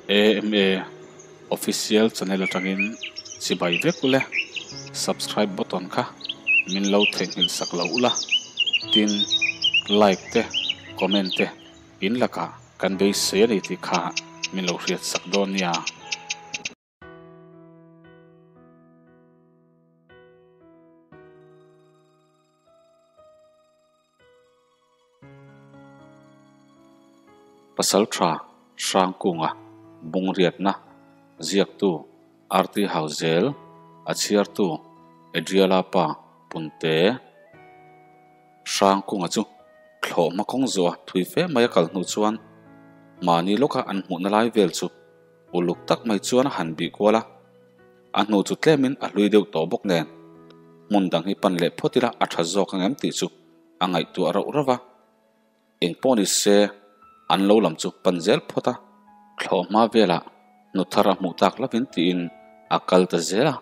AMA Official Channel atangin chibai vek ule, Subscribe button kha min lo theihnghilh sak lo ula, tin like te comment te in lakah kan beisei a ni tih kha min lo hriat sak dawn nia. Pasaltha Hrangkunga Bungriatna ziaktu RT Hauzel, a chhiartu Adriala pa Punte Hrangkunga chu thlawh hma kawng zawha thui fe mai a kal hnu chuan mahni lawka an hmuhna lai vel chu uluk tak mai chuan a han bih kual a, a hnu chu tlemin a hlui deuh tawh bawk nen hmun dang hi pan leh phawt ila a tha zawk ang em tih chu a ngaihtuah rauh rauh a. Eng pawh ni se an lo lam chu pan zel phawt a, thlawh hma velah nu thar a hmuh tak lovin tiin a kal ta zel a,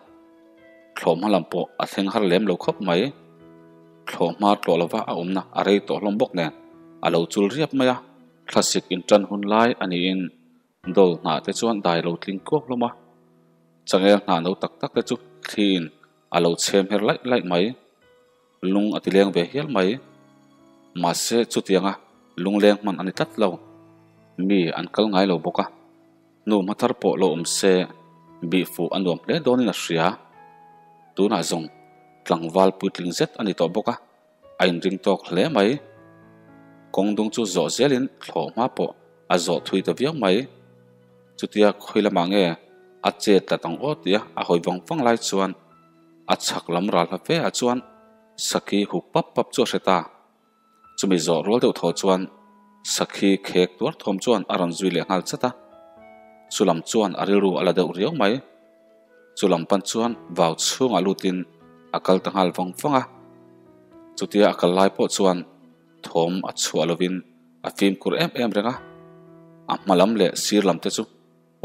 thlawh hma lam pawh a thleng har lem lo khawp mai. Thlawh hma tlawh lova a awmna a rei tawh hlawm bawk nen a lo chul riap mai a, thlasik intan hun lai a niin Dol hnah te chuan dai lo tling kuak hlawm a, changel hnah no tak tak te chu thliin a lo chhem her laih laih mai. Lung a ti leng ve hial mai. Mahse chutianga lungleng hman a ni tlat lo. Mi an kal ngai lo bawk a, hnu hma thar pawh lo awm se bih fuh a nuam hle dawnin a hria. Tunah zawng tlangval puitling zet a ni tawh bawk a. A inring tawk hle mai. Kawng dung chu zawh zelin thlawh hma pawh a zawh thui ta viau mai. Chutia khawi lamah nge a chet tlat ang aw tia a hawi vang vang lai chuan a chhak lam ral hla fe ah chuan sakhi huk pap pap chu a hre ta. Chumi zawh rual deuh thaw chuan sakhi khek tuar thawm chuan a rawn zui leh nghal chat a. Chu lam chuan a rilru a la deuh riau mai. Chu lam pan chuan vau chhungah lutin a kal ta nghal vang vang a. Chutia a kal lai pawh chuan thawm a chhuah lovin a fimkhur em em reng a. A hma lam leh sir lam te chu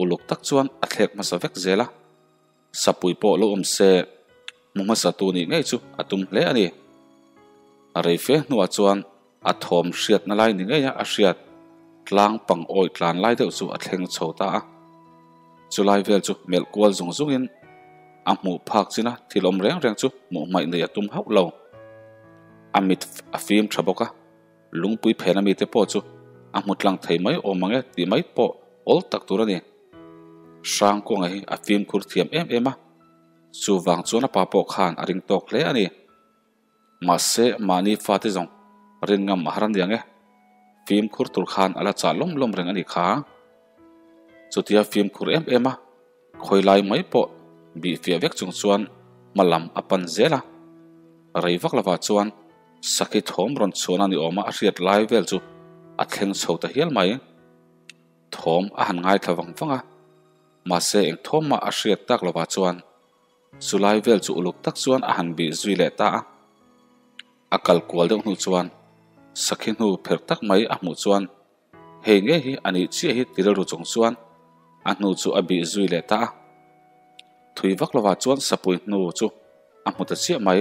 uluk tak chuan a thlek hmasa vek zel a. Sapui pawh lo awm se hmu hmasa tu nih ngei chu a tum hle a ni. A rei fe hnuah chuan a thawm hriatna lai ni ngei a a hriat tlang pang awi tlan lai deuh chu a thleng chho ta a. Chulai vel chu melh kual zung zungin a hmuh phak chin a thil awm reng reng chu hmuh hmaih nei a tum hauh lo. A mit a fim tha bawk a, lungpui phen ami te pawh chu a hmu tlang thei mai awm ang e tih mai pawh awl tak tur a ni. Hrangkuanga hi a fimkhur thiam em em a, chuvang chuan a pa pawh khan a ring tawk hle a ni. Mahse, mahni fate zawng rin ngam a har aniang e. Fimkhur tur khan a la chah lawm lawm reng a nih kha. Chutia fimkhur em em a, khawi lai mai pawh bih fiah vek chung chuan hma lam a pan zel a. Rei vak lovah chuan sakhi thawm rawn chhuahna ni awma a hriat lai vel chu a thleng chho ta hial mai. Thawm a han ngaithla vang vang a, mahse eng thawm mah a hriat tak lovah chuan Chulai vel chu uluk tak chuan a han bih zui leh ta a. A kal kual deuh hnu chuan sakhi hnu pherh tak mai a hmuh chuan hei ngei hi a nih chiah hi ti rilru chung chuan a hnu chu a bih zui leh ta a. Thui vak lovah chuan sapui hnu chu a hmu ta chiah mai.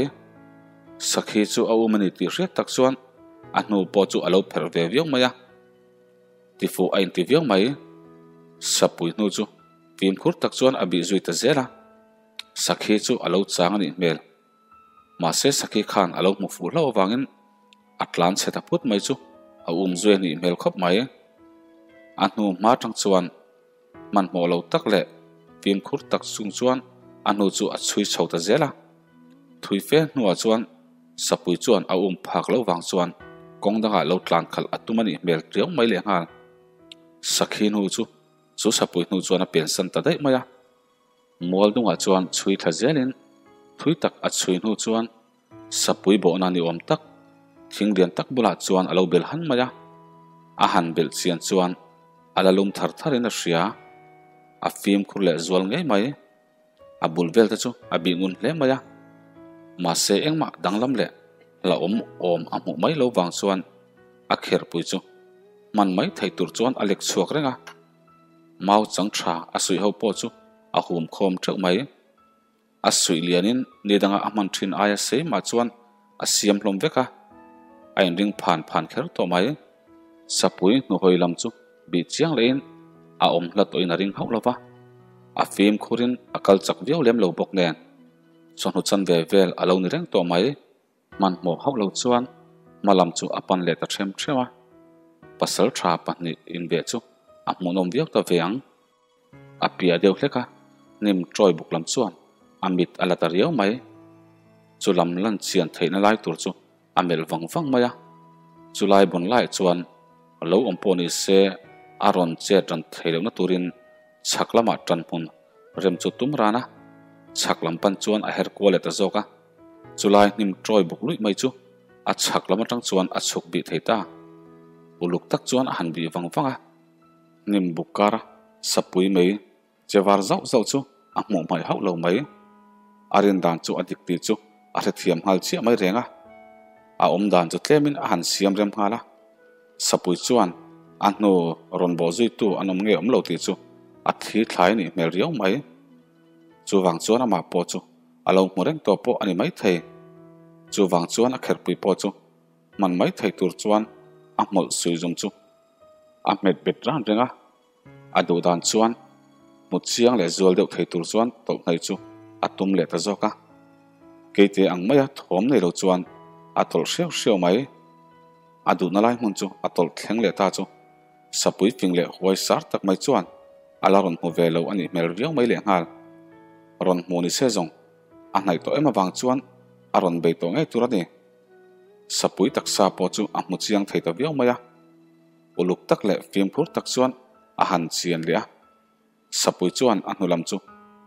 Sakhi chu a um a ni tih hriat tak chuan a hnu pawh chu a lo pherh ve viau mai a. Tifuh a inti viau mai. Sapui hnu chu fimkhur tak chuan a bih zui ta zel a, Sakhi chu a lo chang a nih hmel. Mahse Sakhi khan a lo hmu fuh hlauh avangin a tlan chhe ta phut mai chu a um zui a nih hmel khawp mai. A hnu hma tang chuan hmanhmawh lo tak leh fimkhur tak chung chuan a hnu chu a chhui chho ta zel a. Thui fe hnuah chuan Sapui chuan a um phak loh vang chuan kawng dangah lo tlan khalh a tum a nih hmel riau mai leh nghal. Sakhi hnu chu chu Sapui hnu chuan a pensan ta daih mai a. Mual dungah chuan chhui thla zelin thui tak a chhui hnu chuan Sapui bawhna ni awm tak thing lian tak bulah chuan a lo bel han mai a. A han belh chian chuan a la lum thar tharin a hria. A fimkhur leh zual ngei mai. A bul vel te chu a bih ngun hle mai a, mahse engmah danglam leh hlauhawm awm a hmuh mai lo vang chuan a kherpui chu hman mai thei tur chuan a lek chhuak reng a, mau chang tha a suih ho pawh chu a hum khawm teuh mai. A suih lianin ni danga a hman thin aia sei mah chuan a siam hlawm vek a, a inring phan phan kher tawh mai. Sapui hnuhawi lam chu bih chiang lehin A awm hla tawhin a ring hauh lo va, a fimkhurin a kal chak viau lem lo bawk nen, chawhnu chanve vel a lo ni reng tawh mai. Hmanhmawh hauh lo chuan hma lam chu a pan leh ta ṭhem ṭhem a, pasal ṭha pahnih inbeh chu a hmuhnawm viau ta ve ang. A piah deuh hlek a, hnim ṭawi buk lam chuan a mit a la ta riau mai. Chu lam lan chian theihna lai tur chu a melh vang vang mai a, chu lai bun laiah chuan lo awm pawh ni se a rawn chet ran thei lohna turin chhak lamah ṭan hmun rem chu tum ran a, chhak lam pan chuan a her kual leh ta zawk a. Chulai hnim ṭawi buk luih mai chu a chhak lam aṭang chuan a chhuk bih thei ta. Uluk tak chuan a han bih vang vang a, hnim buk kara sapui mai che var zauh zauh chu a hmuh hmaih hauh lo mai. A rin dan chu a dik tih chu a hrethiam nghal chiah mai reng a. A awm dan chu tlemin a han siam rem nghal a. Sapui chuan a hnu rawn bawh zuitu an awm nge awm lo tih chu a thli thlai a nih hmel riau mai. Chuvang chuan amah pawh chu a lo hmu reng tawh pawh a ni maithei. Chuvang chuan a kherpui pawh chu hman mai thei tur chuan a hmawlh sui zum chu a hmet bet ran reng a. A duh dan chuan hmu chiang leh zual deuh thei tur chuan tawlh hnaih chu a tum leh ta zawk a. Keite ang maia thawm nei lo chuan a tawlh hriau hriau mai. A duhna lai hmun chu a tawlh thleng leh ta chu sapui fing leh huai sar tak mai chuan a la rawn hmu ve lo a nih hmel viau mai lehnghal. Rawn hmu ni se zawng a hnaih tawh em avang chuan a rawn bei tawh ngei tur a ni. Sapui taksa pawh chu a hmu chiang thei ta viau mai a. Uluk tak leh fimkhur tak chuan a han chian leh a. Sapui chuan a hnu lam chu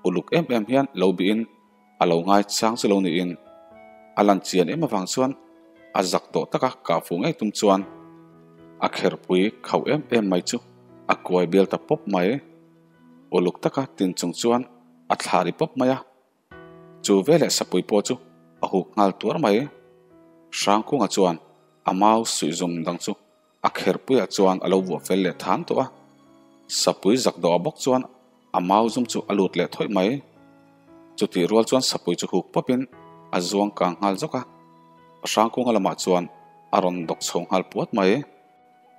uluk em em hian lo bihin a lo ngai chang chu lo niin a lan chian em avang chuan a zak tawh taka kah fuh ngei tum chuan a kherpui khauh em em mai chu a kuai bial ta pawp mai. Uluk taka tin chung chuan a thla ri pawp mai a. Chu veleh sapui pawh chu a huk nghal tuar mai. Hrangkunga chuan a mau suihzum dang chu A kherpuiah chuan a lo vuah fel leh than tawh a, sapui zak dawh bawk chuan a mau zum chu a lut leh thawih mai. Chutih rual chuan sapui chu huk pawpin a zuang kang nghal zawk a, Hrangkunga lamah chuan a rawn dawk chho nghal puat mai.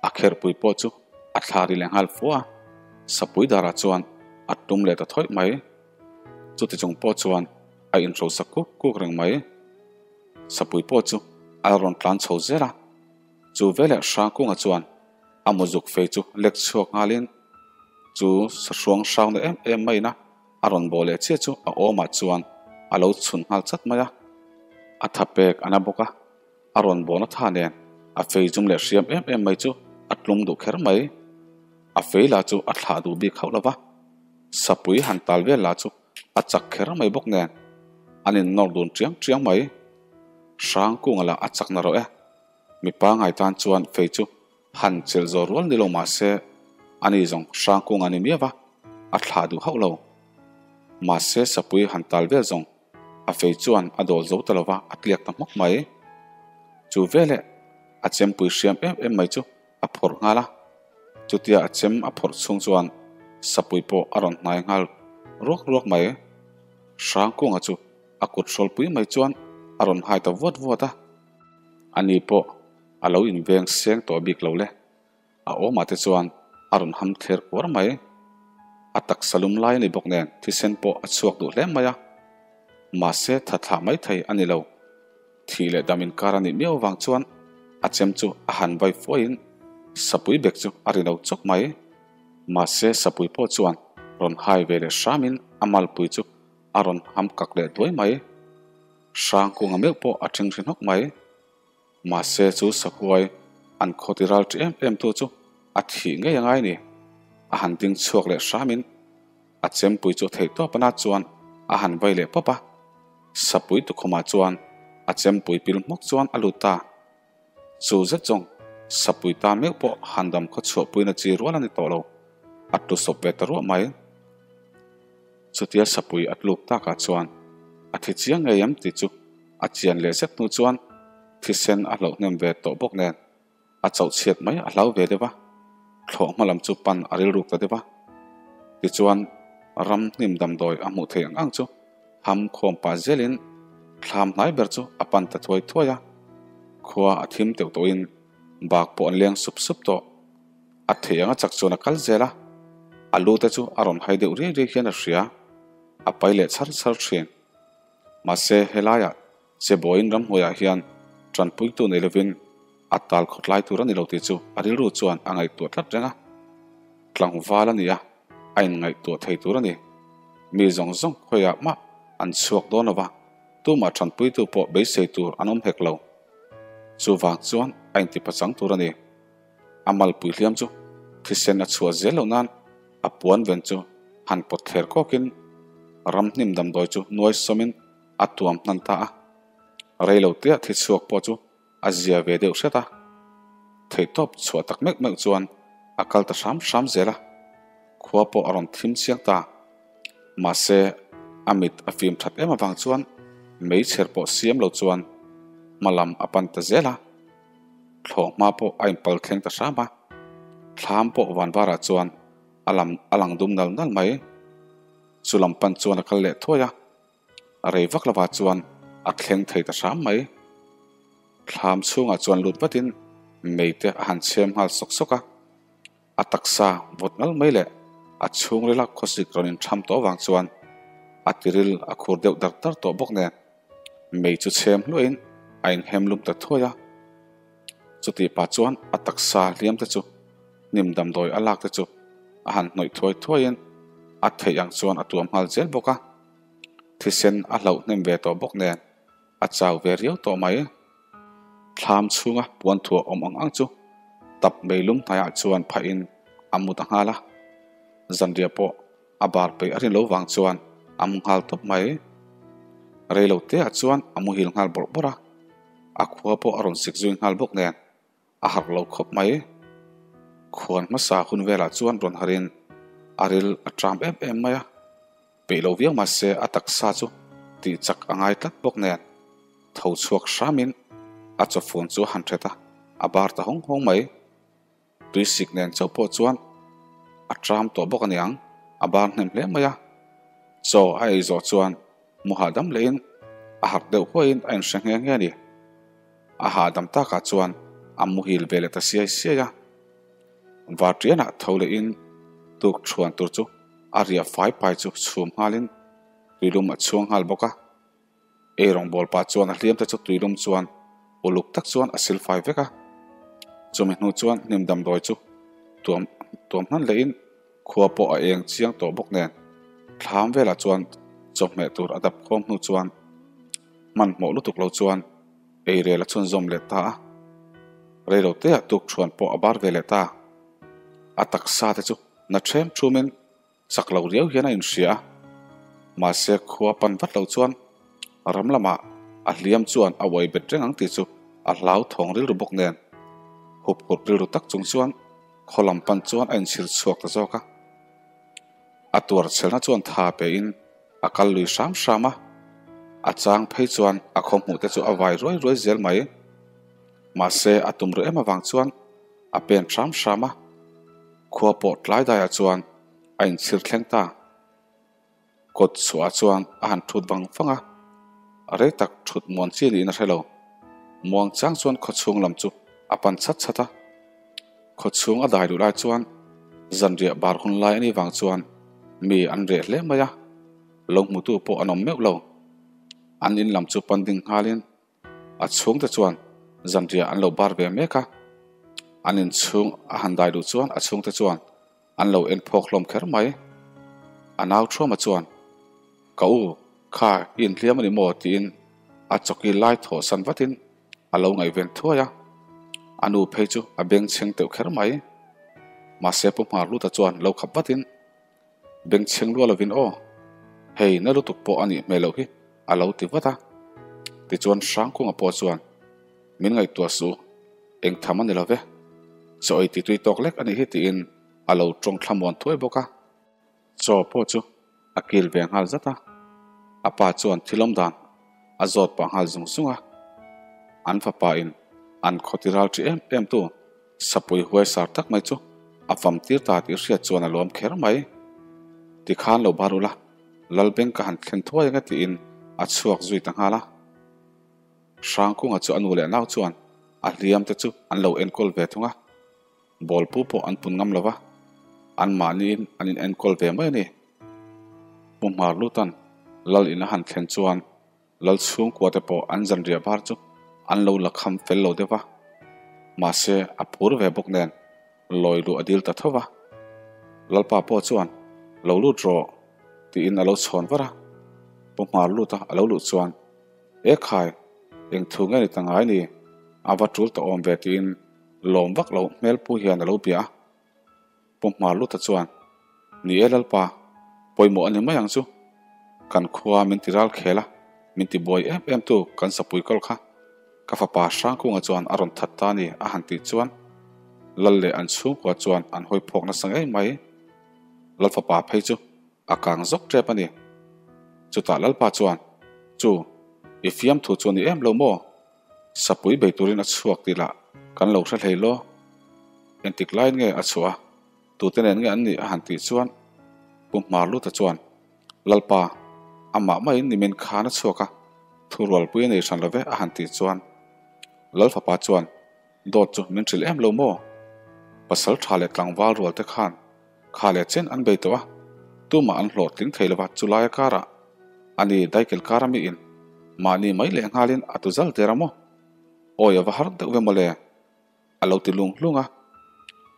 A kherpui pawh chu a thla ri leh nghal fua a, sapui darah chuan a tum leh ta thawih mai. Chuti chung pawh chuan a inhrosa kuk kuk reng mai. Sapui pawh chu a rawn tlan chho zel a. Chu veleh Hrangkunga chuan a muzuk fei chu lek chhuak nghalin chu sahruang hrauna em em maiin a a rawn bawh leh chiah chu a awmah chuan a lo chhun nghal chat mai a. A tha pek a na bawk a, a rawn bawhna tha nen a fei zum leh hriam em em mai chu a tlum duh kher mai. A fei lah chu a thlah duh bik hauh lo va, sapui han tal vel lah chu a chak kher mai bawk nen an innawr dun chiang chiang mai. Hrangkunga lah a chak na rawh e. Mipa ngai tan chuan fei chu han chelh zawh rual ni lo mah se ani zawng Hrangkunga ni miau va, a thlah duh hauh lo. Mahse sapui han tal vel zawng a fei chuan a dawl zo ta lo va, a tliak ta hmawk mai. Chu veleh a chempui hriam em em mai chu a phawrh nghal a, chutia a chem a phawrh chhung chuan sapui pawh a rawn hnai nghal ruak ruak mai. Hrangkunga chu a kut hrawlpui mai chuan a rawn hai ta vuat vuat a. Ani pawh a lo inveng seng tawh bik lo le. A awmah te chuan a rawn ham thler kuar mai. A taksa lum lai a ni bawk nen thisen pawh a chhuak duh hle mai a. Mahse tha thlah mai thei a ni lo. Thih leh dam inkar a nih miau avang chuan a chem chu a han vai fuaiin sapui bek chu a ri lo chawk mai. Mahse sapui pawh chuan rawn hai ve leh hramin a malpui chu a rawn ham kak leh duai mai. Hrangkunga meuh pawh a ṭhing hri hnawk mai. Mahse chu sahuai an khawti ral ṭi em em tu chu a thih ngei a ngai ni. A han ding chhuak leh hramin a chempui chu theih tawp ana chuan a han vai leh pawp a. Sapui tukhumah chuan a chempui pil hmawk chuan a lut ta. Chu zet zawng sapui ta meuh pawh han dam khaw chhuahpuina chi rual a ni tawh lo. A tlu sawp ve ta ruah mai. Chutia sapui a tluk takah chuan a thi chiang ngei em tih chu a chian leh zet hnu chuan thisen a hlauh hnem ve tawh bawk nen a chauh chhiat mai a hlau ve deuh a, thlawh hma lam chu pan a rilruk ta deuh a. Tichuan ram hnim damdawi a hmuh theih ang ang chu ham khawm pah zelin thlam hnai ber chu a pan ta thuai thuai a, khua a thim teuh tawhin bak pawh an leng sup sup tawh. A theih anga chak chuan a kal zel a. A lu te chu a rawn hai deuh riai riai hian a hria, a pai leh chhar chhar thin. Mahse, helaiah che bawiin ramhnuaiah hian tanpuitu nei lovin a tal khawtlai tur a ni lo tih chu a rilru chuan a ngaihtuah tlat reng a. Tlangval a ni a, a inngaihtuah thei tur a ni. Mi zawng zawng khawiah mah an chhuak dawn lo va, tumah tanpuitu pawh beisei tur an awm hek lo. Chuvang chuan a intipachang tur a ni. A malpui hliam chu thisen a chhuah zel loh nan a puan ven chu han pawt thler kawkin ramhnim damdawi chu nuai sawmin a tuam hnan ta a. Reilo tea thi chhuak pawh chu a zia ve deuh hret a. Theihtawp chhuah tak meuh meuh chuan a kal ta hram hram zel a. Khua pawh a rawn thim chiang ta. Mahse, a mit a fim that em avang chuan meichher pawh siam lo chuan hma lam a pan ta zel a. Thlawh hma pawh a inpal thleng ta hram a, thlam pawh van varah chuan a lam a lang dum nal nal mai. Chu lam pan chuan a kal leh thuai a, a rei vak lovah chuan a thleng thei ta hram mai. Thlam chhungah chuan lut vatin mei te a han chhem nghal sawk sawk a. A taksa vawt ngal mai leh a chhungrila khawsik rawn intham tawh avang chuan a tiril a khur deuh dar dar tawh bawk nen mei chu chhem hluahin a inhem lum ta thuai a. Chutih pah chuan a taksa hliam te chu hnim damdawi a lak te chu a han hnawih thuai thuaiin a theih ang chuan a tuam nghal zel bawk a. Thisen a hlauh hnem ve tawh bawk nen a chau ve riau tawh mai. Thlam chhunga puan thuah awm ang ang chu tap meilum hnaiah chuan phahin a mu ta nghal a. Zanriah pawh a bar peih a rin lo vang chuan a mu nghal tawp mai. Reilo teah chuan a muhil nghal bawrh bawrh a, a khua pawh a rawn sik zui nghal bawk nen a harh lo khawp mai. Khuan hmasa hun velah chuan rawn harin a ril a ṭam em em mai a. Peih lo viau mahse a taksa chu tih chak a ngai tlat bawk nen tho chhuak hramin a chawfun chu a han ṭhet a, a bar ta hawng hawng mai. Tuisik nen chauh pawh chuan a ṭam tawh bawk a niang, a bar hnem hle mai a. Chaw a ei zawh chuan mu hahdam lehin a harh deuh huaiin a inhre nghe nghe a ni. A hahdam takah chuan a muhil ve leh ta siai siai a. Varṭianah tho lehin tuk ṭhuan tur chu a riah fai pai chu chhum nghalin tuilum a chhuang nghal bawk a. Ei rawngbâwl pah chuan a hliam te chu tuilum chuan uluk tak chuan a sil fai vek a. Chumi hnu chuan hnim damdawi chu tuam tuam hnan lehin khua pawh a eng chiang tawh bawk nen thlam velah chuan chawhmeh tur a dap khawm hnu chuan hmanhmawh lutuk lo chuan ei rel a chhunzawm leh ta a. Reilo teah tuk thuan pawh a bar ve leh ta. A taksa te chu na ṭhem ṭhumin chak lo riau hian a inhria a, mahse khua pan vat lo chuan ram lamah a hliam chuan a uai bet reng ang tih chu a hlau thawng rilru bawk nen hup hurh rilru tak chung chuan khaw lam pan chuan a inchhir chhuak ta zawk a. A tuar chhelna chuan tha pein a kal lui hram hram a, a chang phei chuan a khaw hmuh te chu a vai ruai ruai zel mai. Mahse a tum ru em avang chuan a pen hram hram a. Khua pawh tlai daiah chuan a inchhir thleng ta. Kawt chhuahah chuan a han thut vang vang a, rei tak thut muan chi niin a hre lo. Muang chang chuan khaw chhung lam chu a pan chhat chhat a. Khaw chhung a dai luh lai chuan zanriah bar hun lai a nih vang chuan mi an reh hle mai a, lo hmutu pawh an awm meuh lo. An in lam chu pan ding nghalin A chhungte chuan zanriah an lo bar ve mek a, an inchhung a han dai duh chuan a chhungte chuan an lo en phawk hlawm kher mai. A nau Thuama chuan, Ka u, kha i inhliam a ni maw? tiin a chawki lai thawh san vatin a lo ngaihven thuai a, a nu phei chu a bengchheng teuh kher mai. Mahse Pu Hmarluta chuan lo khap vatin, Bengchheng lua lovin aw, hei na lutuk pawh a nih hmel loh hi a lo ti vat a. Tichuan Hrangkunga pawh chuan min ngaihtuah suh, eng tham a ni lo ve, chaw ei titui tawk lek a nih hi tiin a lo tawng thlamuan thuai bawk a. Chaw pawh chu a kil ve nghal zat a, a pa chuan thil awm dan a zawt pah nghal zung zung a. An fapa in an khawti ral ṭi em em tu Sapui huaisar tak mai chu a fam tir ta tih hriat chuan a lawm kher mai. Tikhan lo bar ula, Lalbeng ka han thlen thuai ang e tiin a chhuak zui ta nghal a. Hrangkunga chu a nu leh nau chuan a hliam te chu an lo enkawl ve thung a, bawlpu pawh an pun ngam lo va. Anmahniin an in enkawl ve mai a ni. Pu Hmarlutan Lal in a han thlen chuan Lal chhungkua te pawh an zanriah var chu an lo la kham fel lo deuh va. Mahse a phur ve bawk nen lawi luh a dil ta tho va. Lalpa pawh chuan lo lut rawh tiin a lo chhawn var a. Pu Hmarluta a lo luh chuan E khai, eng thu nge ni ta ngai ni? A va tul ta awm ve tiin lawm vak lo hmel pu hian a lo bia a. Pu Hmarluta chuan, Ni e Lalpa, pawimawh a ni mai ang chu. Kan khua min ti ral khel a, min ti buai em em tu kan sapui kal kha. Ka fapa Hrangkunga chuan a rawn that ta a ni a han tih chuan Lal leh an chhungkua chuan an hawi phawk nasa ngei mai. Lal fapa phei chu a kang zawk tep a ni. Chutah Lalpa chuan, Chu, i fiamthu chu a ni em lo maw? Sapui bei turin a chhuak tih lah kan lo hre hlei law. Engtik laiin nge a chhuah a, tute nen nge an nih a han tih chuan Pu Hmarluta chuan, Lalpa, amah maiin nimin khan a chhuak a, thurualpui a nei hran lo ve a han tih chuan Lal fapa chuan, Dawt chu min hrilh em lo maw? Pasal tha leh tlangval rual te khan kha leh chen an bei tawh a, tumah an hlawhtling thei lova chulai a karah ani daikel kara miin mahni mai leh nghalin a tu zal der a maw? Awi a va har deuh ve mawle a lo ti lung hlung a,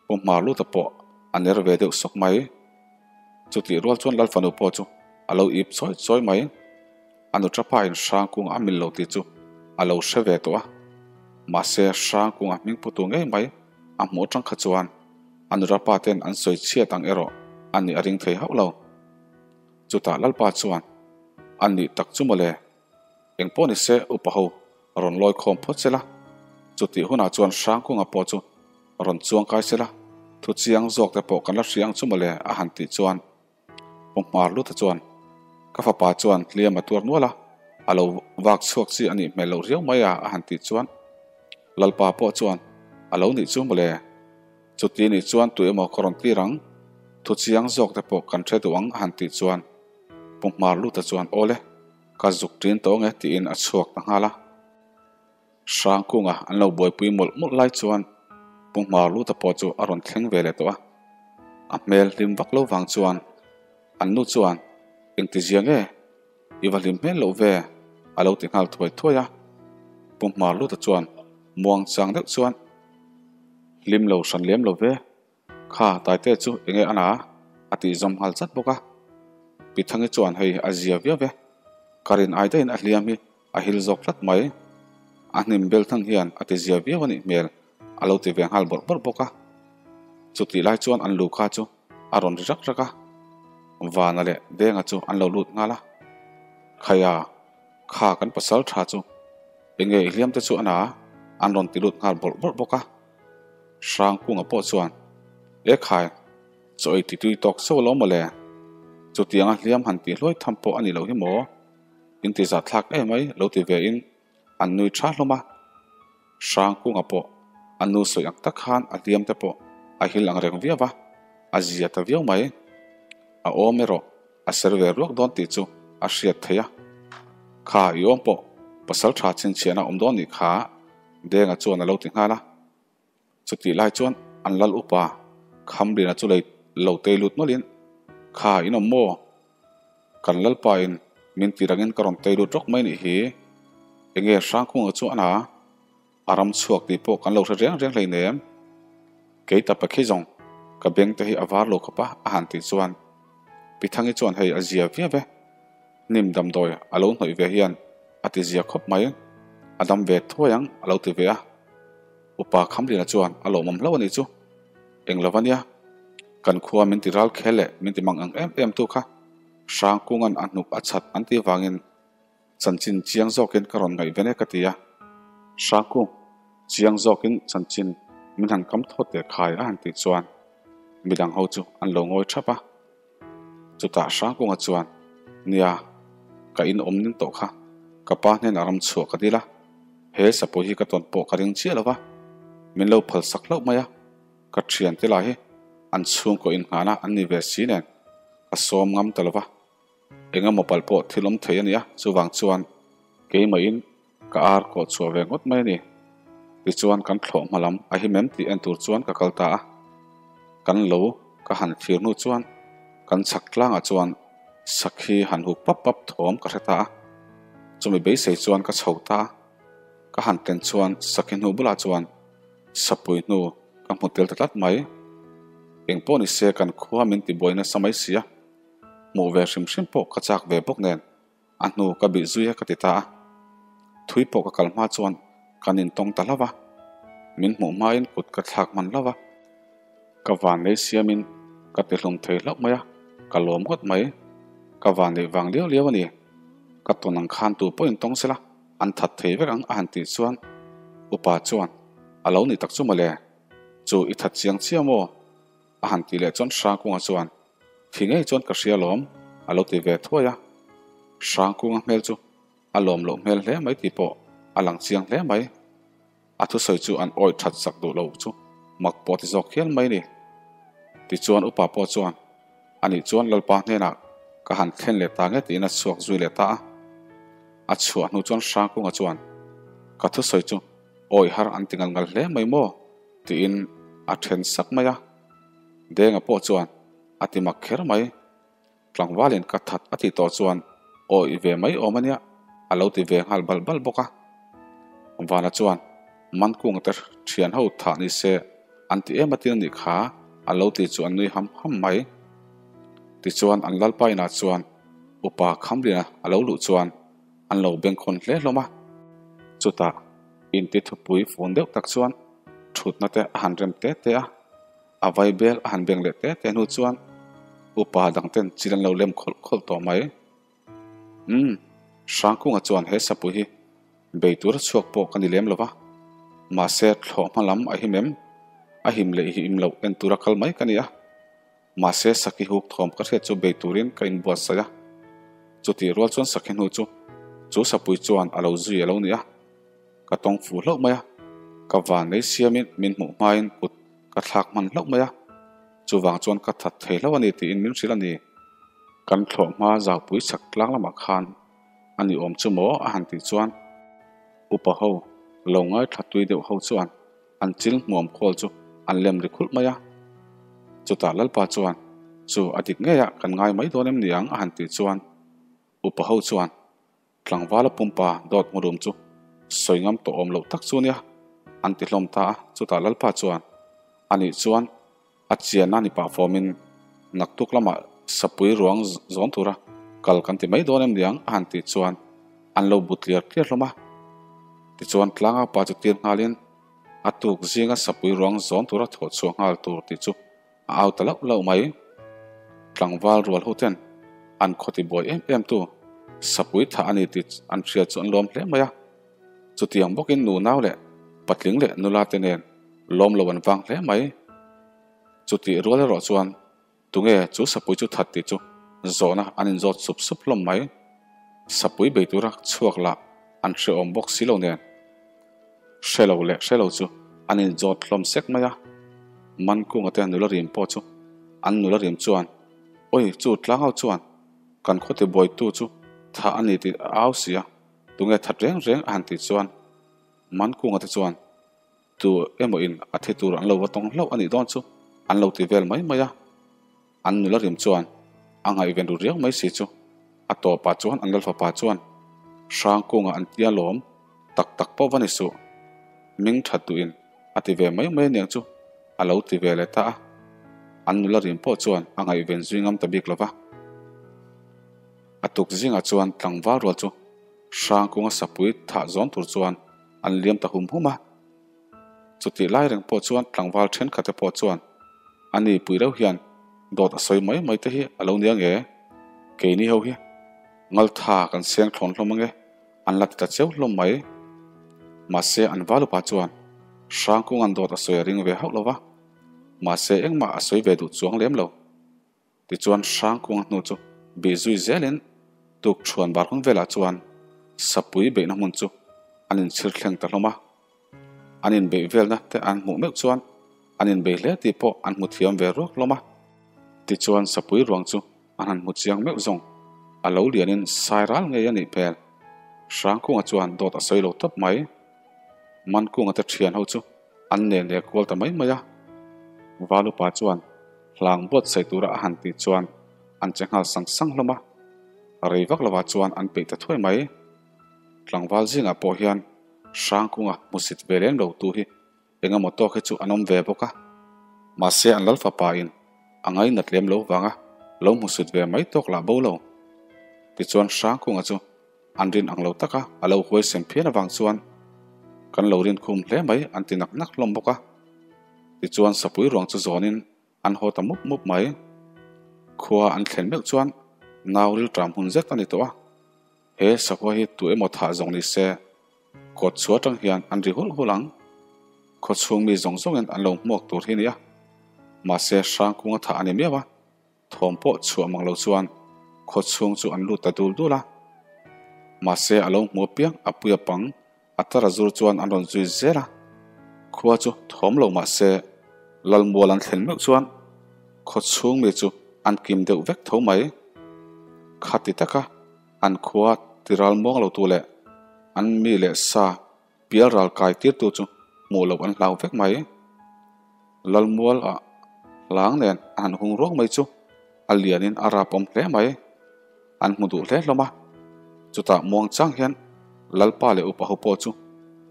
Pu Hmarluta pawh a ner ve deuh sawk mai. Chutih rual chuan Lalfanu pawh chu a lo ip chawi chawi mai. A nu Ṭapa-in Hrangkunga a mil lo tih chu a lo hre ve tawh a, mahse Hrangkunga hming putu ngei mai a hmuh aṭang kha chuan a nu Ṭapa ten an sawi chhiat ang erawh a nih a ring thei hauh lo. Chutah Lalpa chuan, A nih tak chu mawle, eng pawh ni se upa ho rawn lawi khawm phawt sela, chutih hunah chuan Hrangkunga pawh chu rawn chuang kai sela, thu chiang zawk te pawh kan la hria ang chu mawle a han tih chuan Pu Hmarluta chuan, Ka fapa chuan hliam a tuar nual a, a lo vak chhuak chi a nih hmel loh riau mai a a han tih chuan Lalpa pawh chuan, A lo nih chu mawle, chuti nih chuan tu emaw ka rawn tir ang, thu chiang zawk te pawh kan hre duh ang a han tih chuan Pu Hmarluta chuan, Awle, ka zuk ṭin tawh ang e tiin a chhuak ta nghal a. Hrangkunga an lo buaipui mawlh mawlh lai chuan Pu Hmarluta pawh chu a rawn thleng ve leh tawh a. A hmel hlim vak lo vang chuan an nu chuan, Engti zia nge? I va hlim hmel loh ve? a lo ti nghal thuai thuai a. Pu Hmarluta chuan muang chang deuh chuan, Hlim lo hran lem lo ve. Kha Taite chu enge a na? a tih zawm nghal chat bawk a. Pi Thangi chuan hei a zia viau ve. Ka rin ai daihin a hliam hi a hil zawk tlat mai. A hnim bel thang hian a ti zia viau a nih hmel a lo ti ve nghal bawrh bawrh bawk a. Chutih lai chuan an lu kha chu a rawn ri rak rak a. Vana leh Denga chu an lo lut nghal a. Khaia, kha kan pasal tha chu enge i hliam te chu a na? an rawn ti lut nghal bawrh bawrh bawk a. Hrangkunga pawh chuan, E khai, chaw ei titui tawk chauh alawm mawle. Chutianga hliam han tih hluai tham pawh a ni loh hi maw? In ti zat thlak em mai lo ti ve in an nui tha hlawm a. Hrangkunga pawh a nu sawi ang tak khan a hliam te pawh a hil ang reng viau va, a zia ta viau mai. A awm erawh a ser ve ruak dawn tih chu a hriat theih a. Kha i awm pawh pasal tha chhinchhiahna awm dawn nih kha Denga chuan a lo ti nghal a. Chutih lai chuan an lal upa Khamliana chu lei lo tei lut nawlhin, Kha in awm maw? Kan lalpa in min ti rangin ka rawn tei lut rawk mai nih hi. Enge Hrangkunga chu a na? A ram chhuak tih pawh kan lo hre reng reng hleinem. Kei ta pakhi zawng ka beng te hi a var lo khawp a, a han tih chuan Pi Thangi chuan hei a zia viau e. Hnim damdawi a lo hnawih ve hian a ti zia khawp mai. A dam ve thuai ang a lo ti ve a. Upa Khamlina chuan a lawmawm hlauh a nih chu. Eng lo ania, kan khua min ti ral khel leh min ti mang ang em em tu kha Hrangkunga'n a hnuk a chhat an tih vangin chanchin chiang zawkin ka rawn ngaih ven e ka ti a. Hrangkung, chiang zawkin chanchin min han kam thawt teh khai a han tih chuan midang ho chu an lo ngawi thap a. Chutah Hrangkunga chuan, Nia, ka in awm ning tawh kha, ka pa hnenah ram chhuah ka dil a, he sapui hi ka tawn pawh ka ring chiah lo va, min lo phal sak hlauh mai a, ka thiante lah hi an chhungkaw inngahna an ni ve si nen ka sawm ngam ta lo va, eng emaw palh pawh thil awm thei a nia, chuvang chuan keimahin Ka ar kawh chhuah ve ngawt mai a ni. Tichuan kan thlawh hma lam a him em tih en tur chuan ka kal ta a. Kan lo Ka han thlir hnu chuan kan chhak tlangah chuan sakhi han huk pap pap thawm ka hre ta a. Chumi beisei chuan ka chho ta a. Ka han tlen chuan sakhi hnu bulah chuan sapui hnu ka hmu tel ta tlat mai. Engpawh ni se kan khua min tibuai nasa mai si a, hmuh ve hrim hrim pawh ka chak ve bawk nen a hnu ka bih zui a ka ti ta a. Thui pawh ka kal hma chuan kan intawng ta hlauh a, min hmuh hmain kut ka thlak hman hlauh a. Ka vanlei siamin ka ti hlum thei hlauh mai a, ka lawm ngawt mai. Ka vanlei vang liau liau a ni. Ka tawn ang khan tu pawh intawng sela an that thei vek ang a han tih chuan upa chuan a lo nih tak chu mawle, chu i that chiang chiah maw? a han tih leh chuan Hrangkunga chuan thi ngei chuan ka hria lawm a lo ti ve thuai a. Hrangkunga hmel chu a lawm loh hmel hle mai tih pawh a lang chiang hle mai. A thusawi chu an awih that sak duh lo chu mak pawh ti zawk hial mai ni. Tichuan upa pawh chuan anih chuan Lalpa hnenah ka han thlen leh ta nge tiin a chhuak zui leh ta a. A chhuah hnu chuan Hrangkunga chuan ka thusawi chu awih har an ti ngal ngal hle mai maw tiin a then sak mai a. Denga pawh chuan a ti mak kher mai. Tlangvalin ka that a tih tawh chuan awih ve mai awm a nia a lo ti ve nghal bal bal bawk a. Vana chuan Mankung te thian ho thah ni se an ti em atin a nih kha a lo ti chu an nui ham ham mai. Tichuan an lalpa inah chuan upa Khamlina a lo luh chuan an lo bengkhawn hle hlawm a. Chutah inti thupui fun deuh tak chuan thutna te a han rem te te a. A vai bel a han beng leh te te hnu chuan upa dang ten chil an lo lem khawlh khawlh tawh mai. Umm, Hrangkunga chuan he sapui hi bei tura chhuak pawh ka ni lem lo va, mahse thlawh hma lam a him em? A him leh him loh en tura kal mai ka ni a, mahse sakhi huk thawm ka hriat chu bei turin ka inbuatsaih a. Chutih rual chuan sakhi hnu chu chu sapui chuan a lo zui a lo ni a, ka tawng fuh hlauh mai a, ka van lei siamin min hmuh hmain kut ka thlak hman hlauh mai a, chuvang chuan ka that thei hlauh a ni tiin min hrilh a ni. Kan thlawh hma zaupui chhak tlang lamah khan a ni awm chu maw a han tih chuan upa ho lo ngaithla tui deuh ho chuan an chil hmuam khawl chu an lem ri khulh mai a. Chutah Lalpa chuan chu a dik ngeiah kan ngai mai dawn em ni ang a han tih chuan upa ho chuan Tlangvala pumpa dawt hmurum chu sawi ngam tawh awm loh tak chu nia an ti hlawm ta a, chutah Lalpa chuan anih chuan a chianna ni pah fawmin naktuk lamah sapui ruang zawn tura kal kan ti mai dawn em niang a han tih chuan an lo bu tliar tliar hlawm a. Tichuan tlanga pa chu tir nghalin a tuk zinga sapui ruang zawn tura thawh chhuah nghal tur tih chu A au ta lauh lauh mai. Tlangval rual ho ten an khaw ti buai em em tu sapui thah a ni tih an hria chu an lawm hle mai a. Chutiang bawkin nu nau leh patling leh nula te nen lawm lo an vang hle mai. Chutih rual erawh chuan tunge chu sapui chu that tih chu zawhna an inzawt sup sup hlawm mai. Sapui bei tura chhuak lah an hrehawm bawk si lo nen. Hre lo leh hre lo chu an inzawt hlawm sek mai a, Mankunga te nula rim pawh chu an nula rim chuan Awi chu tlangau chuan kan khawti buaitu chu thah a ni tih a au si a, tunge that reng reng a han tih chuan Mankunga te chuan tu emaw in a thi tur an lo va tawng hlauh a nih dawn chu an lo ti vel mai mai a. An nula rim chuan a ngaihven ru riau mai si chu a tawpah chuan an lalfapa chuan Hrangkunga an tia lawm tak tak pawh va ni suh, ming that duhin a ti ve mai mai aniang chu a lo ti ve leh ta a. An nula rim pawh chuan a ngaihven zui ngam ta bik lo va. A tuk zingah chuan tlangval rual chu Hrangkunga sapui thah zawn tur chuan an liam ta hum hum a. Chutih lai reng pawh chuan tlangval thenkhat te pawh chuan a ni pui reuh hian dawt a sawi mai mai te hi a lo nia nge? Keini ho hi ngaltha kan seng thlawn hlawm ange an la ti ta cheu hlawm mai. Mahse an valupa chuan Hrangkunga'n dawt a sawi a ring ve hauh lo va, mahse engmah a sawi ve duh chuang lem lo. Tichuan Hrangkunga hnu chu bih zui zelin tuk thuan bar hun velah chuan sapui beihna hmun chu an inchhir thleng ta hlawm a. An inbeih velna te an hmuh meuh chuan an inbei hle tih pawh an hmu thiam ve ruak hlawm a. Tichuan sapui ruang chu an han hmu chiang meuh zawng a lo lianin sai ral ngei a nih hmel. Hrangkunga chuan dawt a sawi lo tawp mai. Mankunga te thian ho chu an nen leh kual ta mai mai a. Valupa chuan. Hlang buatsaih tura a han tih chuan an che nghal sang sang hlawm a, rei vak lovah chuan an peih ta thuai mai. Tlangval zingah pawh hian Hrangkunga hmusit ve lem lo tu hi eng emaw tawk hi chu an awm ve bawk a, mahse an lal fapa in a ngainat lem lo vanga lo hmusut ve mai tawk lah bo lo. Tichuan Hrangkunga chu an rin ang lo taka a lo huaisen phian avang chuan kan lo rin khum hle mai an ti nak nak hlawm bawk a. Tichuan sapui ruang chu zawnin an haw ta mup mup mai. Khua an thlen meuh chuan nau rilṭam hun zet a ni tawh a. He sakhua hi tu emaw thah zawng ni se kawt chhuah atang hian an ri hulh hulh ang. Khaw chhung mi zawng zawngin an lo hmuak tur hi nia. Mahse hrangkunga thah a ni miau a. Thawm pawh chhuah mang lo chuan khaw chhung chu an lut ta dul dul a. Mahse a lo hmu apiang a pui a pang a tar a zur chuan an rawn zui zel a. Khua chu thawm lo mahse Lalmual an thlen meuh chuan khaw chhung mi chu an kim deuh vek tho mai. Khati taka an khua tiral muang lo tu leh an mi leh sa Pial ral kai tirtu chu hmuh loh an hlau vek mai. Lalmual ah hlang nen a han hung ruak mai chu a lianin a rap awm hle mai. An hmu duh hle hlawm a. Chutah muang chang hian Lalpa leh upa ho pawh chu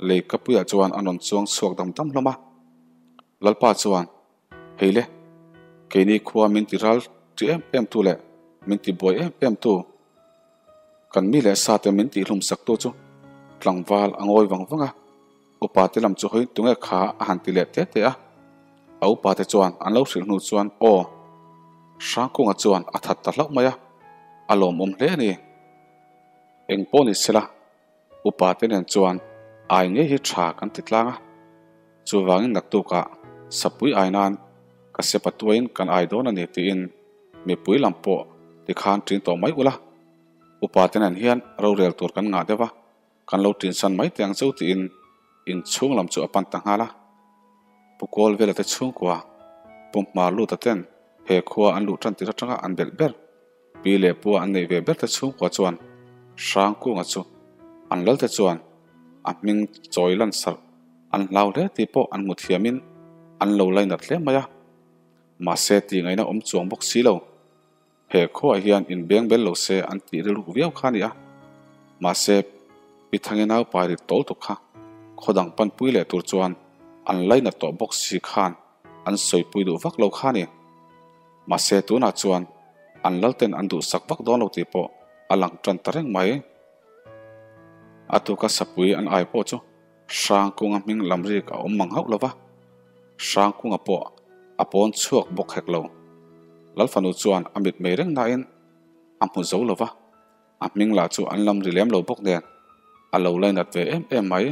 lei kapuiah chuan an rawn chuang chhuak dam dam hlawm a. Lalpa chuan, Hei le, keini khua min ti ral ṭi em em tu leh min ti buai em em tu, Kan mi leh sa te min tihhlum sak tu chu tlangval a ngawi vang vang a, upa te lam chu hawi tunge kha a han ti leh te te a. A upa te chuan an lo hrilh hnu chuan aw, Hrangkunga chuan a that ta hlauh mai a, a lawmawm hle a ni. Eng pawh ni sela, upa te nen chuan ai ngei hi tha kan ti tlang a, chuvangin naktukah sapui ai nan ka sepa tuaiin kan ai dawn a ni tiin mipui lam pawh tikhan ṭin tawh mai ula, upa te nen hian rorel tur kan ngah deuh a, kan lo ṭin san mai teh ang cheu tiin inchhung lam chu a pan ta nghal a. Pu Kawl Vela te chhungkua, Pu Hmar Luta ten he khua an luh ṭan tir aṭanga an belh ber, Pi leh Pua an neih ve ber te chhungkua chuan Hrangkunga chu an lal te chuan a hming chawi lan sarh an hlau hle tih pawh an hmu thiamin an lo lainat hle mai a. Mahse tih ngaihna awm chuang bawk si lo. He khuaah hian inbeng bel lo se an tih rilruk viau kha a ni a. Mahse Pi Thangi naupai rit tawl tuk kha khaw dang panpui leh tur chuan an lainat tawh bawk si khan an sawipui duh vak lo kha a ni. Mahse tunah chuan an lalten an duhsak vak dawn lo tih pawh a lang tan ta reng mai. A tuka sapui an ai pawh chu Hrangkunga hming lam rik a awm mang hauh lo va, Hrangkunga pawh a pawn chhuak bawk hek lo. Lalfanu chuan a mit mei reng nain a hmu zo lo va, a hming lah chu an lam ri lem lo bawk nen a lo lainat ve em em mai.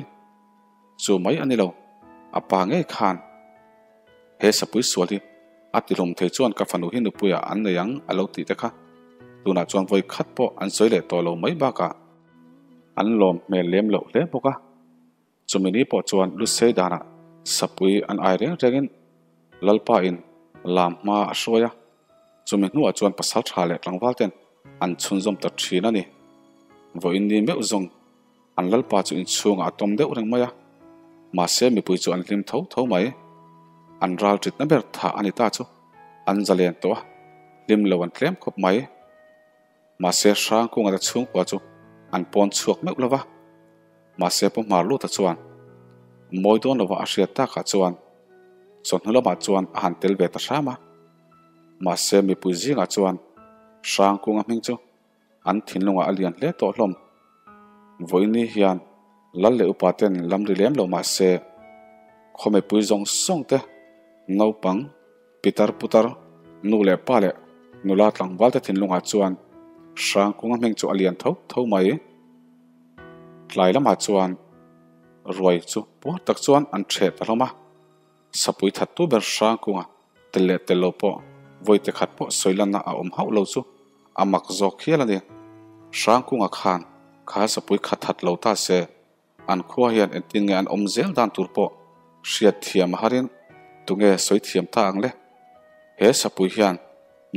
Chu mai a ni lo, a pa ngei khan he sapui sual hi a tihlawm thei chuan ka fanu hi nupuiah an nei ang a lo tih te kha tunah chuan vawi khat pawh an sawi leh tawh lo mai bakah An lawm hmel lem loh hle bawk a, chumi ni pawh chuan Lusei danah sapui an ai reng rengin Lalpa in lam hma a hruai a, chumi hnuah chuan pasal tha leh tlangval ten an chhunzawm ta thin a ni. Vawiin ni meuh zawng an Lalpa chu inchhungah a tawm deuh reng mai a, mahse mipui chu an hlim tho tho mai. An ral ṭitna ber thah a ni ta chu an zalen tawh a, hlim lo an tlem khawp mai. Mahse Hrangkunga te chhungkua chu an pawn chhuak meuh lo va. Mahse Pu Hmarluta chuan mawi dawn lova a hriat takah chuan chawhnu lamah chuan a han tel ve ta hram a. Mahse mipui zingah chuan Hrangkunga hming chu an thinlungah a lian hle tawh hlawm. Vawiini hian Lal leh upa ten lam ri lem lo mahse khaw mipui zawng zawng te naupang Pitar putar, nu leh pa leh nula tlangval te thinlungah chuan Hrangkunga hming chu a lian tho tho mai. Tlai lamah chuan ruai chu puar tak chuan an ṭheh ta hlawm a, sapui thattu ber Hrangkunga tel leh tel lo pawh vawi te khat pawh sawi lanna a awm hauh lo chu a mak zawk hial a ni. Hrangkunga khan kha sapui kha that lo ta se An khua hian engtin nge an awm zel dan tur pawh hriat thiam a harin tunge sawi thiam ta ang le? He sapui hian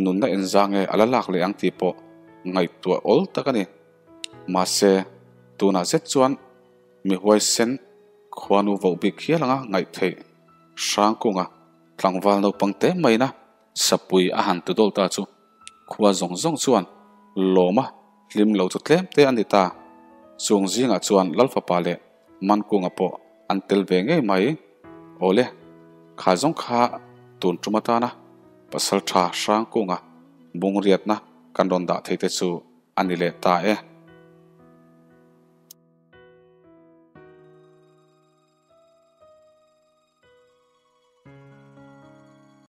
nunna enza nge a la lak leh ang tih pawh ngaihtuah awl tak a ni. Mahse, tunah zet chuan mi huaisen khuanu voh bik hial anga ngaih theih Hrangkunga tlangval naupang te maina. Sapui a han tu dawl ta chu khua zawng zawng chuan lawma hlim lo chu tlem te a ni ta. Chung zingah chuan Lalfapa leh Mankunga pawh an tel ve ngei mai. Awle, kha zawng kha tun tum atana Pasaltha Hrangkunga bungriatna kan rawn dah thei te chu a ni leh ta e.